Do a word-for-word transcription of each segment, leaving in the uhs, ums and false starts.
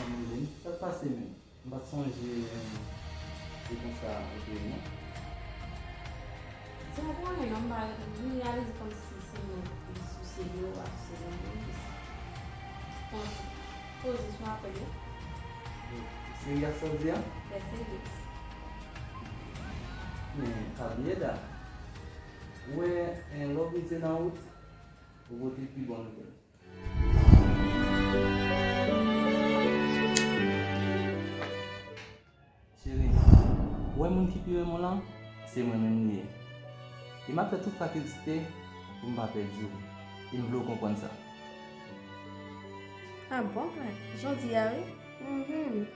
Mwen menm, sa k pase menm? M pa t sonje, eh, se konsa ou te ye, non. Di anyen non, m pa reyalize kòmsi se mwen ki sou serye w ap serye mwen. Kòmsi poze sou apèl yo. Serye ak sa w di a? Trè serye. Men, pa bliye dat. Ou wè, eh, lè w bliye nan wout, ou pote pi bon nouvèl. Cheri, ou wè moun ki pi renmen w lan, se mwen menm li ye. E m ap fè tout sa ki egziste pou m pa pèdi w. E m vle w konprann sa. Ah bon, Clyde? Jan w di a, wi. Mhm.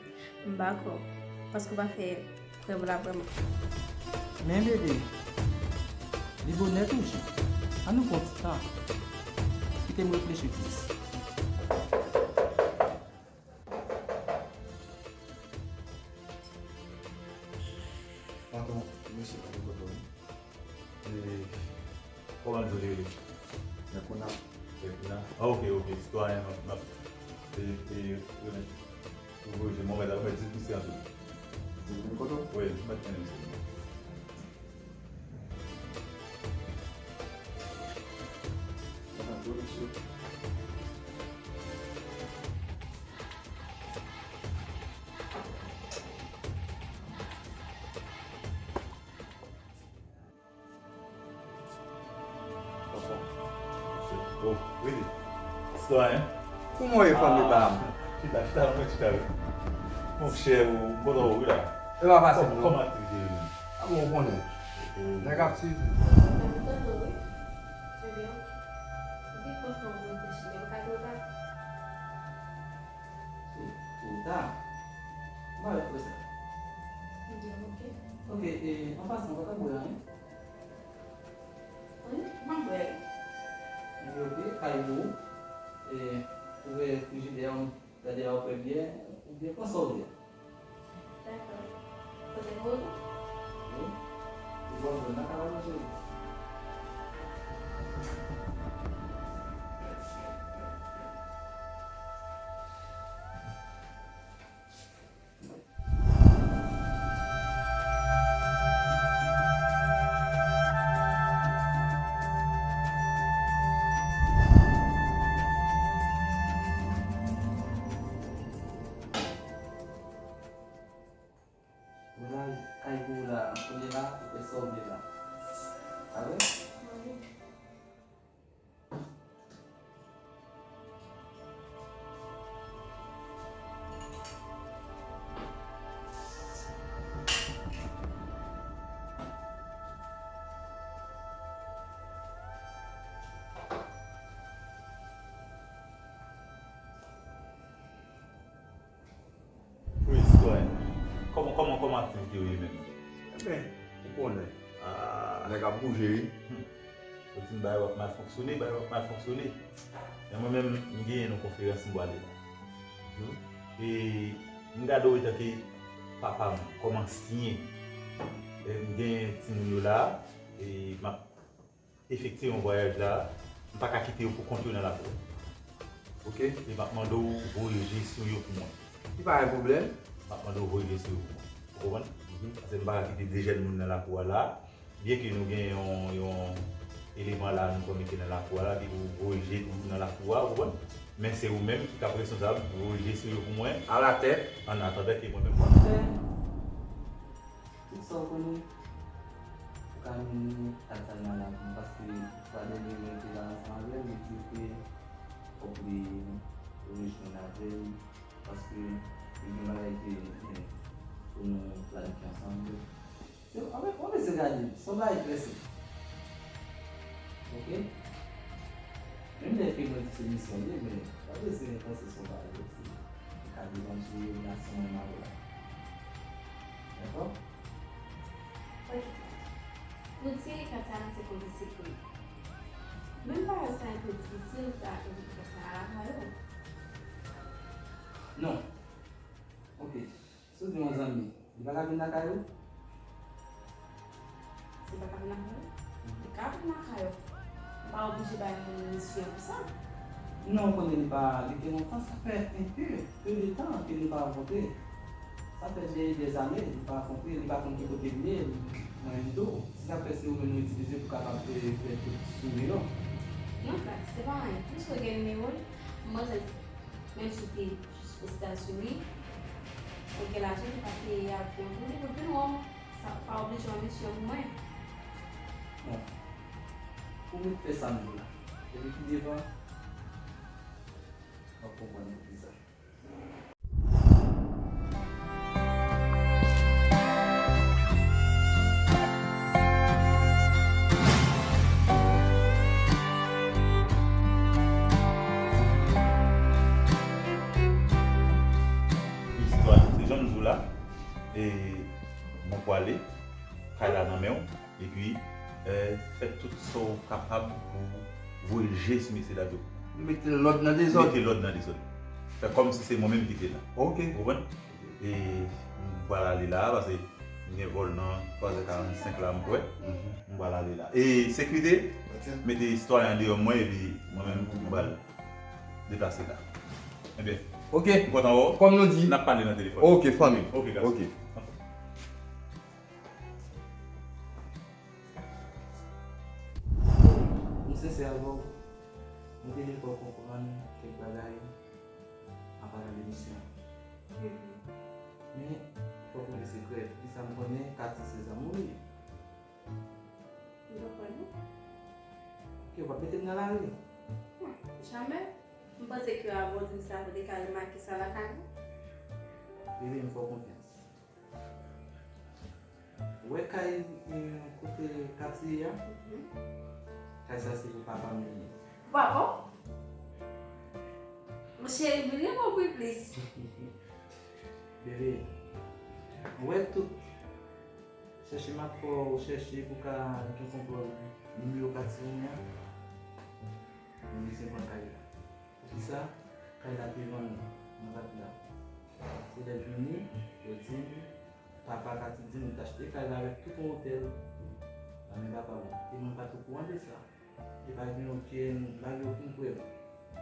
M dakò. Paske w pa fè prèv la vrèman. Men bebe, li bonè toujou. Ann nou pran ti tan. Kite m reflechi plis. Patwon, mesye pa gen kote w. E, kòman l jodi, Willy? Nèg Kouna. Nèg Kouna? Ah, ok, ok. Sitwayen, m ap, m ap, e, e, remèt. Ou voye mwen mèt, mèt di misye an tou. Di l vin kote w? Wi, m mèt mennen misye. Mèt antre, mesye. Oh, Willy. Sitwayen. Kòman w ye, fanmi pa m? Chita, chita, mwen chita, wi. Monchè, ou, m kontan wè w, wi, la. E pa fasil, non. Kòman aktivite yo menm? Ah bon, ou konnen. Nèg aktif. Mwen kontan wè w, wi. Trè byen. Epi, franchman, mwen reflechi, men m ka di w pa. Ou ta. M pa wè sa. Byen, ok. Ok, e, an pasan, ou pa ta bwè anyen? Wi, m ap bwè. Ebyen, ok, kay ou, e, ouvè frijidè a, gade la ou pran byè, oubyen pran sa w vle. Dakò. Kote m poze? Wi. Ou pran zòn nan, ka manje. Ou la, kay pou ou la, ou konnen la, ou fè sa w vle la. Pa vre? Wi, sitwayen. Kòman, kòman, kòman aktivite yo ye menm? Enben, ou konnen. Ah. Nèg ap bouje, wi. Hmm. Yo di m bagay yo ap mal fonksyone, bagay yo ap mal fonksyone. Men mwen menm, m genyen yon konferans m pwale la. Mhm. E m gade w etanke papa m, kòm ansyen. E m gen timoun yo la, e m ap efektye yon vwayaj la, m pa ka kite yo pou kont yo nan lakou a. Ok. E m ap mande w voye je sou yo pou mwen. Li pa gen pwoblèm. M ap mande w voye je sou yo pou mwen. Ou konprann? Mhm. Paske m pa ka kite de jèn moun nan lakou a la. Byenke nou gen yon, yon eleman la nou konn mete nan lakou a la, epi ou voye je tou nan lakou a, ou konprann? Men se ou menm ki t ap responsab, voye je sou yo pou mwen. Alatèt. An atandan ke mwen menm m ap fè tout sa w konnen, ou ka mennen Katarina la pou mwen, paske fwa dènye mwen te la ansanm avè l, li di ke fòk li rejwenn avè l, paske li gen bagay ke, eh, pou nou planifye ansanm. Se, anben, anben se gade, se yon bagay klè, se. Ok? Menm lè ke mwen di se misyon li ye, men pa bezwen panse se yon bagay osi. Li ka devanje relasyon mwen avè l la. Dakò? Ok. Pou di Katarina se kondisip li. Menm bagay sa enpe difisil pou ta envite Katarina lakay ou. Non. Ok. Si w gen yon zanmi, li pa ka vin lakay ou? Si l pa ka vin lakay ou? Mhm. Li ka vin lakay ou. Ou pa oblije bay moun misyon pou sa. Non, ou konnen li pa, li te lontan, sa fè enpe de tan ke nou pa rankontre. Sa fè de, dèzane, li pa rankontre, li pa konn ki kote m ye, mwen menm tou. Se sa k fè se ou menm nou itilize pou kapab, eh, fè tout sou nimewo. Non, Clarisse, se pa anyen. Plis ou gen nimewo l, mwen, menm si w te jis Ozetazini, ou gen lajan, li pa peye avyon pou li, pou vin wè w. Sa pa oblije yon misyon pou mwen. Bon, pou mwen fè sa m di w la. Epi pi devan, w ap konprann poukisa. Istwa, se jan m di w la, e mwen pwale, kay la nan men w, epi, eh, fè tout sa w kapab pou voye je sou mesye dam yo. Mete lòd nan dezòd. Mete lòd nan dezòd. Fè kòmsi se mwen menm ki te la. Ok. Ou konprann? E m pral ale la, paske m gen vòl nan twa zè karannsenk la, m kwè. Mhm. M pral ale la. E sekirite, mete sitwayen an deyò mwen, epi mwen menm, m pral deplase la. Ebyen, ok. M kontan wè w. Kòm nou di, n ap pale nan telefòn. Ok, fanmi. Ok, gason. Ok. M sensè avè w. Mwen te vle fè w konprann kèk bagay anpalan de misyon an. Mhm. Men, fòk nou gen sekrè. Poukisa m konnen Katy se zanmi w li ye. M pa kwè non. Ok, w ap mete m nan lari? Non, jamè. M panse ke avan w di m sa, ou te ka remake sa lakay mwen. Bebe, m fè w konfyans. Ou wè kay, eh, kote Katy ye a? Mhm. Kay sa se pou papa m li ye. Pou papa w? Mon cheri, vin renmen w pi plis. Bebe, ou wè tout chèche m ap fè w chèche pou ka gen kontwòl nimewo Katy ou a, mwen bezwen pran kay la. Poukisa? Kay la te vann nan, nan dat la. Se lè l vini, yo di m, papa Katy di m li t achte kay la avèk tout yon otèl nan men papa m. E mwen pa t okouran de sa. E pa gen okenn, pa gen okenn prèv.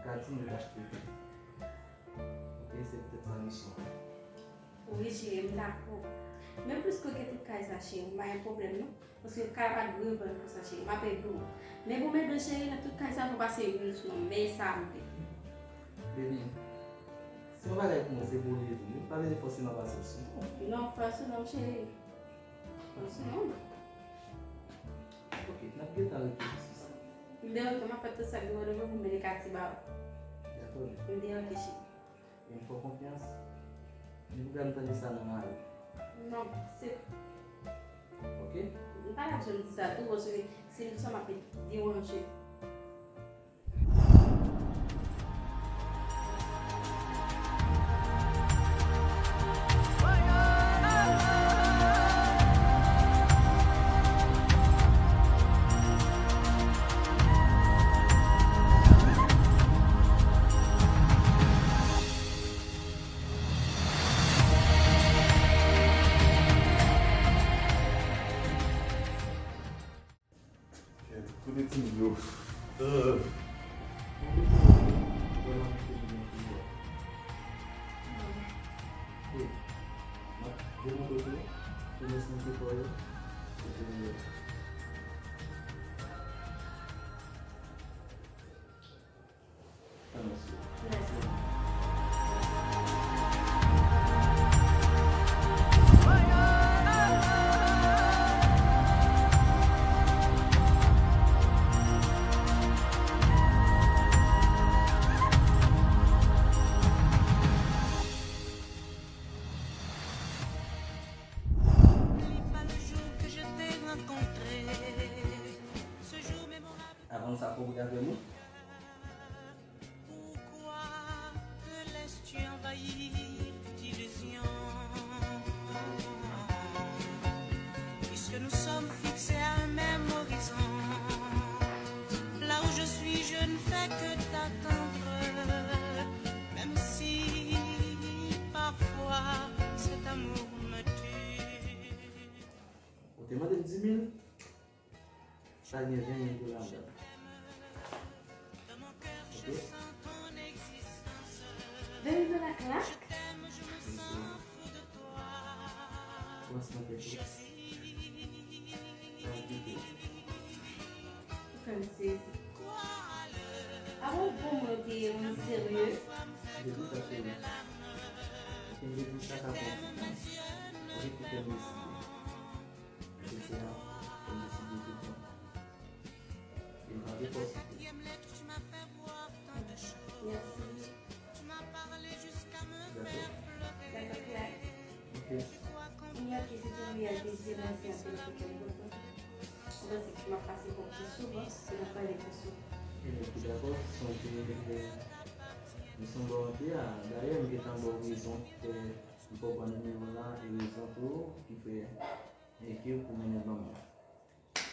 Katy di m li t achte kay. Ok, se poutèt sa misyon an. Wi, cheri, m dakò. Men plis ke w gen tout kay sa, cheri, m pa gen pwoblèm non. Paske kay pa dwe vann konsa, cheri. M ap ede w. Men pou m ede w, cheri, nan tout kay sa, fò w pase mil sou non m. Men e sa m vle. Baby, se yon bagay pou mwen, se pou ou li ye tou. Li pa vle di fòseman pase l sou non. Non, fè l sou non m, cheri. Fè l sou non m. Ok, n ap gentan reflechi sou sa. M deyò, m ap fè tout sa ki mande pou m mennen Katy ba w. Dakò. M deyò, ok, cheri. E m fè w konfyans. Depi w gade m tande sa nan lari. Non, se... Ok? M pa t ap janm di sa tou, paske se m sa m ap deranje. Kote timoun yo? Euh. Avan sa, fò w gade mwen. Pourquoi te laisses-tu envahir d'illusions? Puisque nous sommes fixés à un même horizon, là où je suis, je ne fais que t'attendre, même si parfois cet amour me tue. Ou te mande m dis mil? Sa gen ven mil dola anndan l. Ok? Ou fè m sezi. Apa w bon moun ou te ye, moun serye? Depi sa, cheri. Depi sa ka pran ti tan. Ou te fè m eseye. Mwen te fè a, mwen deside te pran. E m pa te fòse tou. Mèsi. Dakò. Dakò, klè. Ok. Kounye a, ki sitiyasyon an te serye anpil pou kè m kontan. Mwen panse ke m ap pase kòk pi souvan, ke n ap pale pi souvan. Ebyen, dakò, sonje, eh, nou se yon bò kote a. Dayè, m gentan ba w rezon, eh, m fè w pran nimewo w la, e rezon tou, ki fè Thank you pou mennen ban mwen.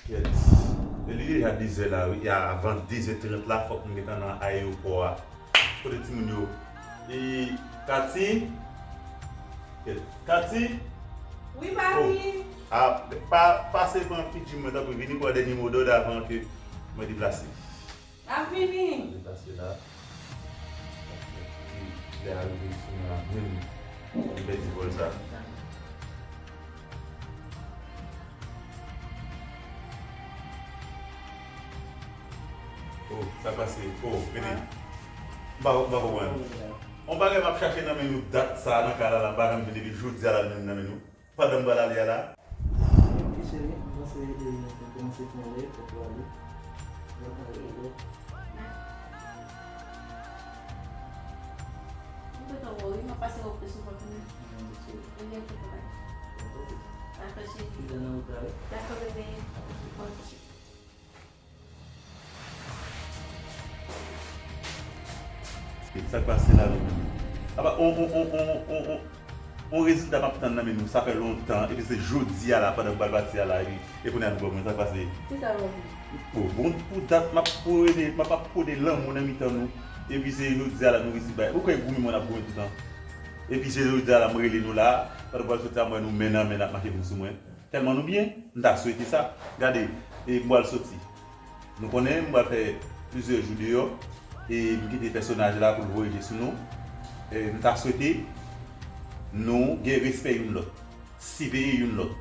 Kèt. E li deja dezè la, wi. E avan dezè trant la, fòk m gentan nan ayewopò a. Kote timoun yo? E Kati? Kèt. Kati? Wi, papi. Oh. A, pa, pase pran P J mwen, tanpri, vini pou dènye mo dòd avan ke mwen deplase. N ap vini. Deplase la. Lè a rive sou mwen la menm, m pèdi vòl sa. Oh, sa pase. Oh, gade. M pa, m pa konprann. On bagay m ap chache nan men nou dat sa a, nan kay la, la, m pa janm jwenn, epi jodi a la, l menm nan men nou. Pandan m pral ale a la. Wi, cheri, m panse, e, nou kòmanse fè lè, fòk ou ale. Mwen pale avè w. M kontan wè w, wi, m ap pase wè w pi souvan kanmenm. Ebyen, ok, bye. Dakò, cheri. Dakò, bebe. Dakò, cheri. Sa k pase la menm? Apa, on, on, on rezilta m ap tann nan men nou, sa fè lontan, epi se jodi a la, pandan m pral pati a la, epi, e kounye a nou ban mwen, sa k pase? Kisa w di? Bon, bon, pou dat, m ap pwode, m ap, ap pwode lanmou nan mitan nou, epi se jodi a la nou resi bay. Ou kwè goumen mwen ap goumen toutan? Epi se jodi a la m rele nou la, pandan m pral soti a, m wè nou men nan men n ap mache vin sou mwen. Tèlman nou byen, m ta swete sa. Gade, e m pral soti. Nou konnen m pral fè plizyè jou deyò, e m kite pèsonaj la pou l voye je sou nou. E m ta swete nou gen respè youn lòt, siveye youn lòt,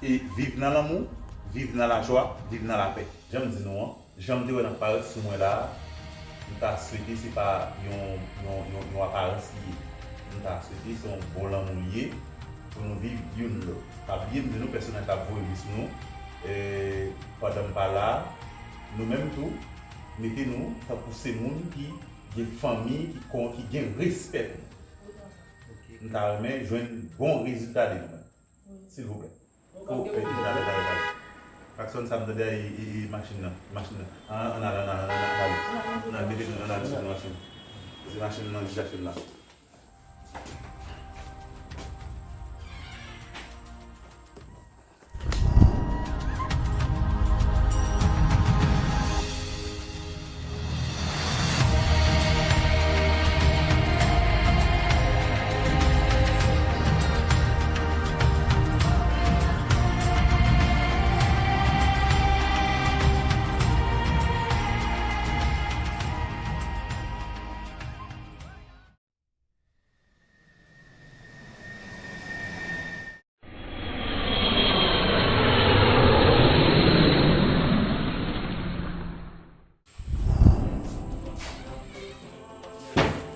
e viv nan lanmou, viv nan lajwa, viv nan lapè. Jan m di nou an, jan m te wè n ap parèt sou mwen la a, m ta swete se pa yon, yon, yon, yon aparans li ye. M ta swete se yon bon lanmou li ye pou nou viv youn lòt. Pa bliye m di nou, pèsonaj la ap voye je sou nou, e, pandan m pa la a, nou menm tou, mete nou tankou se moun ki gen fanmi, ki kon, ki gen respè pou nou. M ta renmen jwenn bon rezilta de nou menm. Silvouplè. Oh, e, e, talè, talè, talè. Klaksòn sa m tande a, e, e, e machin nan. Machin nan. Ann, ann ale, ann ale, ann ale, ann ale. Ann ale, mete nou, ann ale sou machin. Se machin nan ki chache m la.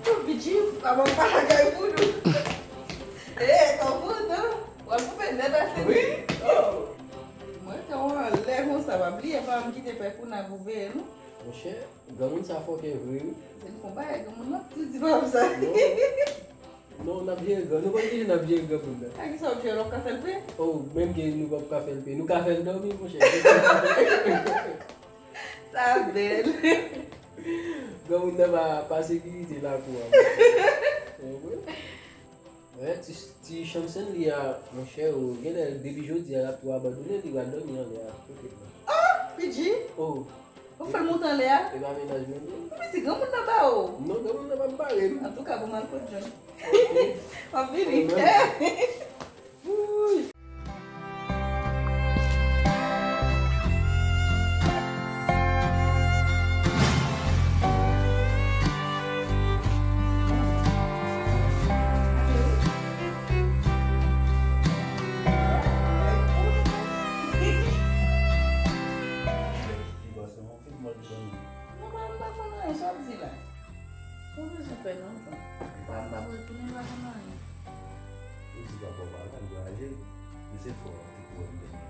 Tou piti, pa ban m pa lakay pou nou. Eh, kòm mouton, w ap koupe nèt ase. Wi. Oh. Mwen te anlè konsa, pa bliye, pa m kite pè pou n a pou veye nou. Monchè, granmoun sa fòkè vre, wi. Se n fon bagay, granmoun nan, tou di pa m sa. Non. Non, n ap jere gran. Nou konn kijan n ap jere granmoun nan. A kisa w ap jere l, w ap ka fè l pè? Oh, menm ke nou p ap ka fè l pè. Nou ka fè l dòmi, monchè. Sa bèl. Granmoun nan pa, pa sekirite lakou a, monchè. Ou konprann? Wè, ti, ti chanm sèn li a, monchè, o, genlè depi jodi a, l ap tou abandone, li pral dòmi anlè a. Kote l la? Oh, P J! Oh. Ou fè l monte anlè a? E pa mennaj mwen, non. Ou piti granmoun nan ba ou. Non, granmoun nan pa bare m. Antouka, bon, m al kot John. M ap vini. Wouy. Men se fò, ti kou wè m te gen.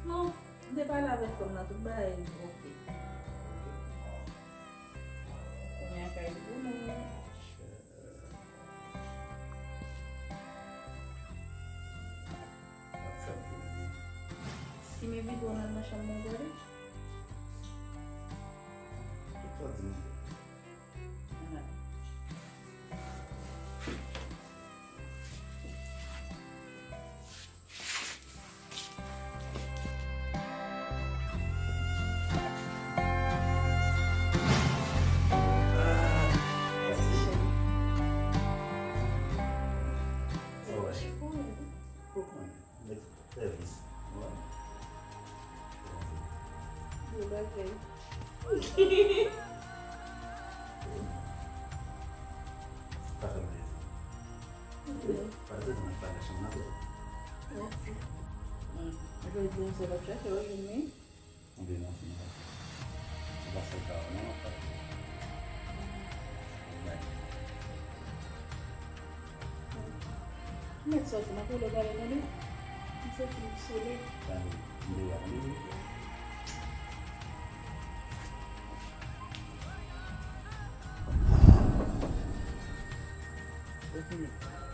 Non, m te pale avèk fanm nan, tout bagay oke. Kounye a kay pou nou. Ap fè m plezi. Si m envite w nan, nan chanm mwen, gade. Tout sa di m. Sèvis. Gwo bagay. Sa fè m plezi. Pase nan pale chanm nan. Mèsi. Jodi a se l ap chache w jwenn li. Anben non, se nan pase. Se pa sèl sa non, m ap pale. Mèt sòti, m ap rele w talè tande. M santi m sole. Tande, m deja tande wi. Ou konnen.